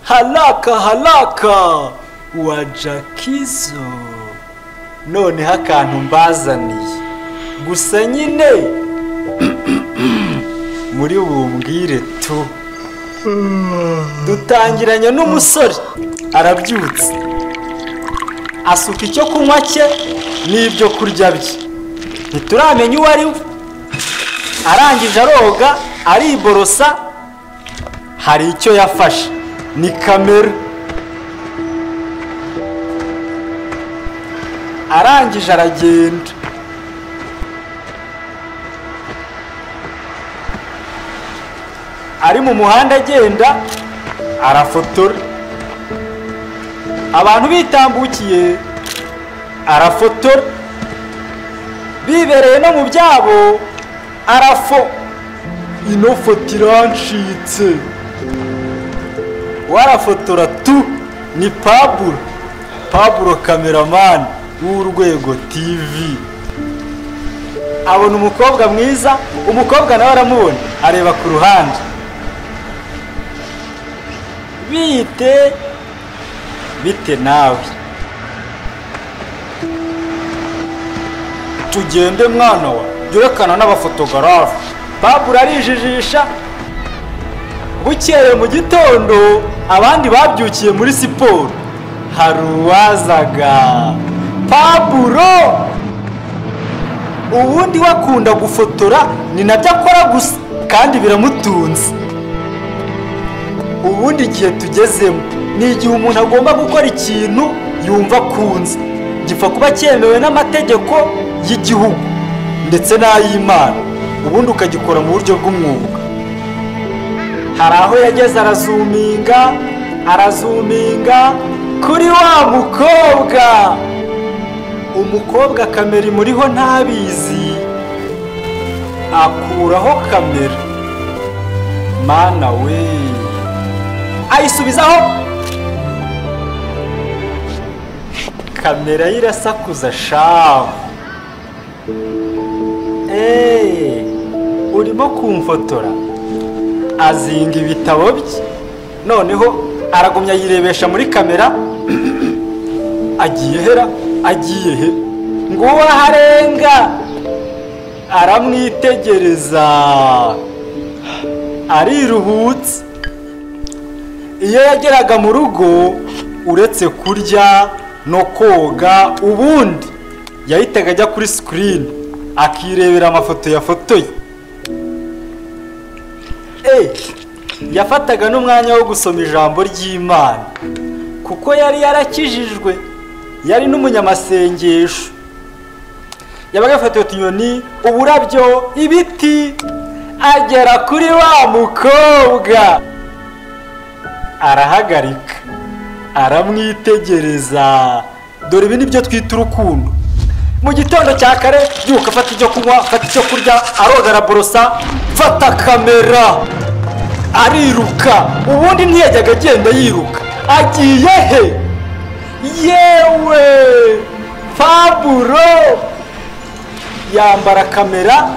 Haraka haraka wa Jackizo. Noneho akantu mbazaniye gusa nyine muri bumbwire tu. Dutangiranye n'umusore arabyutse, asuka icyo kunywa cye n'ibyo kurya bye, ntituramenya uwo ari we. Arangije aroga, ariborosa, hari icyo yafashe ni kamera. Arangije aragenda. Ari mu muhanda agenda arafotora, abantu bitambukiye arafotora, bibereye no mu byabo arafo. Ino foto irancitse, warafotora tu. Ni Pablo, Pablo cameraman w'Urwego TV. Abona umukobwa mwiza, umukobwa nawe aramubona, areba ku ruhande. Bite bite nawe, tugende mwana wa, byerekana n'abafotogarafe. Pablo arijijisha. Bukeye mu gitondo abandi babyukiye muri siporo, hari uwazaga Pablo. Ubundi wakunda gufotora, ni nabyo akora gusa kandi biramutunze. Ubundi igihe tugezemo ni igihe umuntu agomba gukora ikintu yumva akunze, gipfa kuba cyemewe n'amategeko y'igihugu ndetse n'ay'Imana, ubundi ukagikora mu buryo bw'umwuga. Hari aho yageze arazuminga, arazuminga kuri wa mukobwa. Umukobwa kamera imuriho ntabizi, akuraho kamera. Mana we, ayisubizaho. Kamera ye irasakuza shahu. Urimo kumfotora. Azinga ibitabo bye, noneho aragumya yirebesha muri kamera. Agiye hera, agiye he, nguwo aharenga aramwitegereza, ariruhutse. Iyo yageraga mu rugo, uretse kurya no koga, ubundi yahitaga ajya kuri screen akirebera amafoto yafotoye. Yafataga n'umwanya wo gusoma ijambo ry'Imana, kuko yari yarakijijwe, yari n'umunyamasengesho. Yabaga yafatiwe utunyoni, uburabyo, ibiti. Agera kuri wa mukobwa arahagarika, aramwitegereza. Dore ibi nibyo twita urukundo. Mu gitondo cya kare byuka, fata icyo kunywa, fata icyo kurya, aroga, araborosa, fata kamera, ariruka. Ubundi ntiyajyaga agenda yiruka. Agiye he? Yewe Pablo yambara kamera,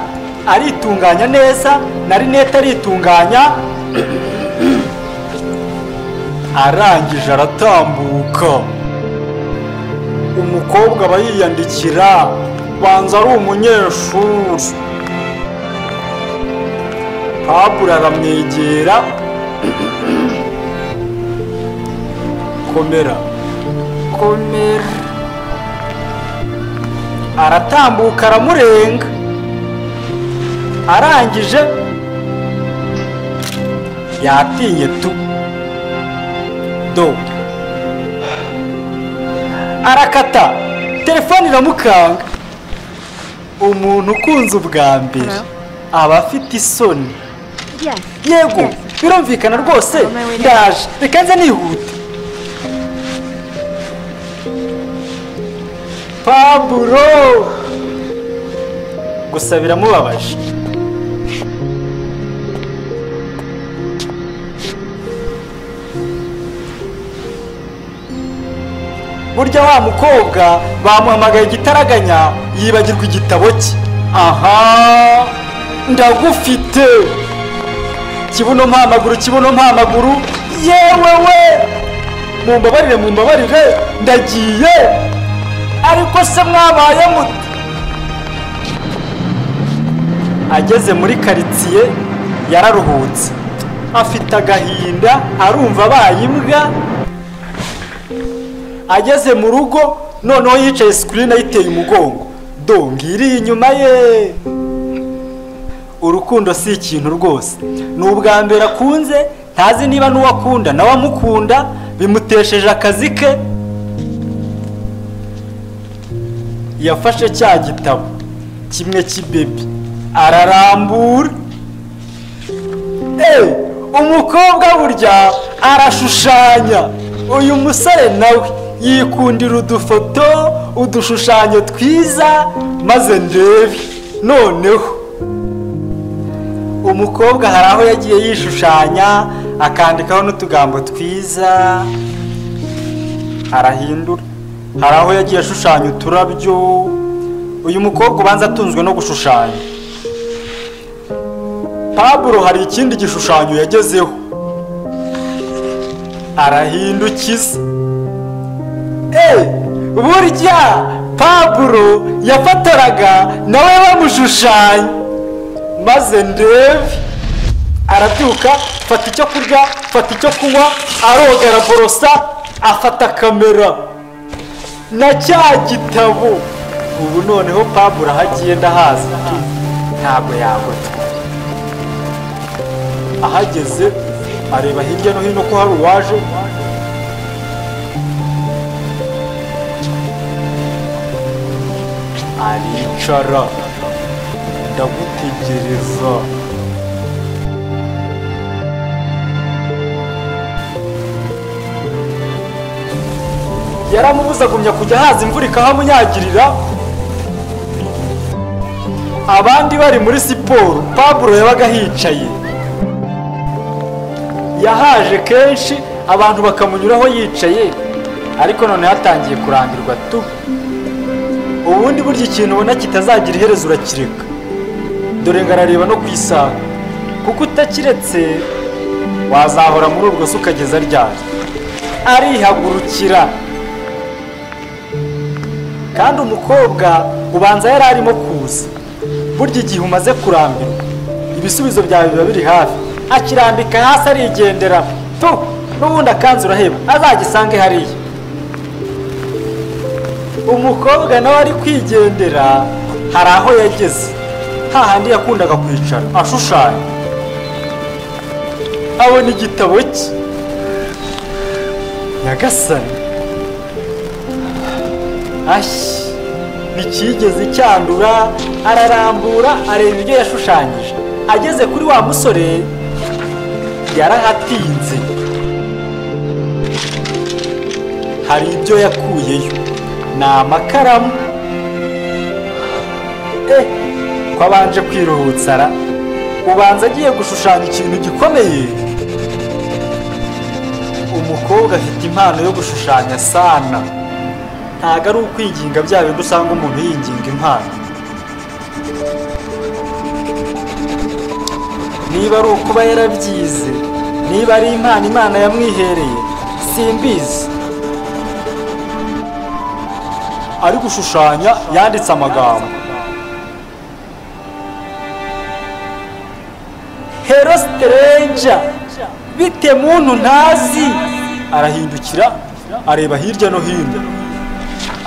aritunganya neza na rinete aritunganya. Arangije aratambuka. Umukobwa aba yiyandikira, banza ari umunyeshuri. Pablo aramwegera, komera komera, aratambuka aramurenga. Arangije yatinye tu do, arakata telefone iramukanga. Umuntu ukunze ubwa mbere aba afite isoni. Yego birumvikana rwose, ndaje reka nze nihute. Pablo gusa biramubabaje. Burya wa mukobwa bamuhamagaye igitaraganya, yibagirwa igitabo cye. Aha ndagufite, kibuno mpamaguru, kibuno mpamaguru. Yewe we, mumbabarire mumbabarire, ndagiye. Ariko se mwabaye mute? Ageze muri karitsiye yararuhutse, afite agahinda, arumva abaye imbwa. Ageze mu rugo noneho yicaye screen ayiteye umugongo, do ngiriye inyuma ye. Urukundo si ikintu rwose, ni ubwa mbere akunze, ntazi niba n'uwakunda nawe amukunda, bimutesheje akazi ke. Yafashe cya gitabo kimwe cy'ibebi ararambura. Umukobwa burya arashushanya. Uyu musore nawe yikundira udufoto, udushushanyo twiza, maze ndebe. Noneho umukobwa hari aho yagiye yishushanya akandikaho n'utugambo twiza, arahindura. Hari aho yagiye ashushanya uturabyo. Uyu mukobwa ubanza atunzwe no gushushanya. Pablo hari ikindi gishushanyo yagezeho, arahindukiza. Burya Pablo yafotoraga nawe bamushushanya, maze ndebe. Arabyuka, fata icyo kurya, fata icyo kunywa, aroga, araborosa, afata kamera na cya gitabo. Ubu noneho Pablo aho agiye ndahazi ntabwo yagotwa. Ahageze areba hirya no hino ko hari uwaje. Aricara, ndagutegereza. Yaramubuza agumya kujya haza imvura ikahamunyagirira. Abandi bari muri siporo, Pablo yabaga hicaye. Yahaje kenshi abantu bakamunyuraho yicaye, ariko none yatangiye kurambirwa tu. Ubundi burya ikintu ubona kitazagira iherezo urakireka. Dore ngarareba no ku isaha, kuko utakiretse wazahora muri urwo se ukageza ryari. Arihagurukira. Kandi umukobwa ubanza yari arimo kuza. Burya igihe umaze kurambirwa ibisubizo byawe biba biri hafi. Akirambika hasi arigendera tu, n'ubundi akanzu uraheba azagisange hariya. Umukobwa nawe ari kwigendera, hari aho yageze hahandi yakundaga kwicara ashushanya, abona igitabo cye. Nyagasani, ashyi ntikigeze cyandura. Ararambura areba ibyo yashushanyije. Ageze kuri wa musore yarahatinze, hari ibyo yakuyeyo, ni amakaramu. Ko abanje kwiruhutsara, ubanza agiye gushushanya ikintu gikomeye. Umukobwa afite impano yo gushushanya sana, ntago ari ukwinginga bya bindi usanga umuntu yinginga impano. Niba ari ukuba yarabyize, niba ari impano Imana yamwihereye, simbizi. Ari gushushanya yanditse amagambo. Hello stranger, bite muntu ntazi. Arahindukira areba hirya no hino,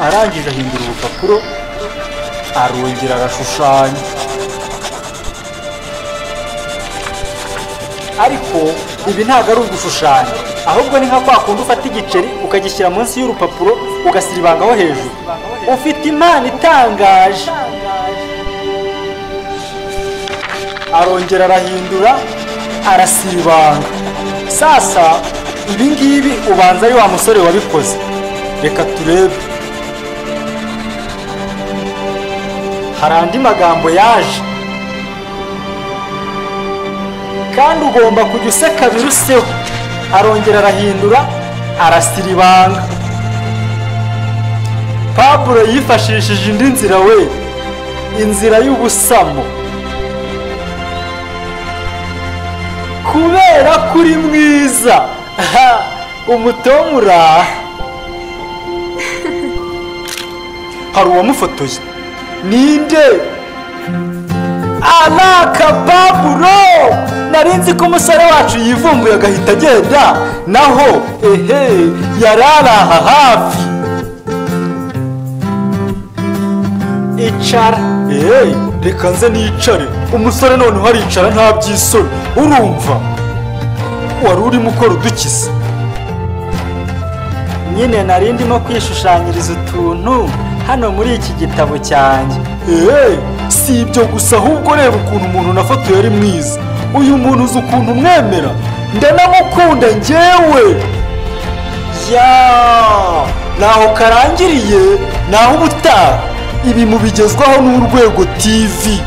arangije ahindura urupapuro, arongera arashushanya. Ariko ibi ntabwo ari ugushushanya, ahubwo ni nka kwa kundi ufata igiceri ukagishyira munsi y'urupapuro ugasiribangaho hejuru. Ufite impano itangaje. Arongera arahindura, arasibanga. Sasa ibi ngibi ubanza ari wa musore wabikoze. Reka turebe. Hari andi magambo yaje, kandi ugomba kujya useka biruseho. Arongera arahindura, arasiribanga. Pablo yifashishije indi nzira we, inzira y'ubusamo. Kubera kuri mwiza. Umutomura hari uwamufotoye. Ninde? Alakababuro! Nari nzi ko umusore wacu yivumbuye agahita agenda, naho ehe yari ari aha hafi. Icara. Eee, reka nze nicare. Umusore noneho aricara nta by'isoni. Urumva wari urimo ukora udukiza? Nyine nari ndimo kwishushanyiriza utuntu hano muri iki gitabo cyanjye. Eee, si ibyo gusa, ahubwo reba ukuntu umuntu nafotoye ari mwiza. Uyu muntu uzi ukuntu umwemera, ndanamukunda njyewe. Ya, naho karangiriye, naho ubutaha. Ibi mubigezwaho n'Urwego TV.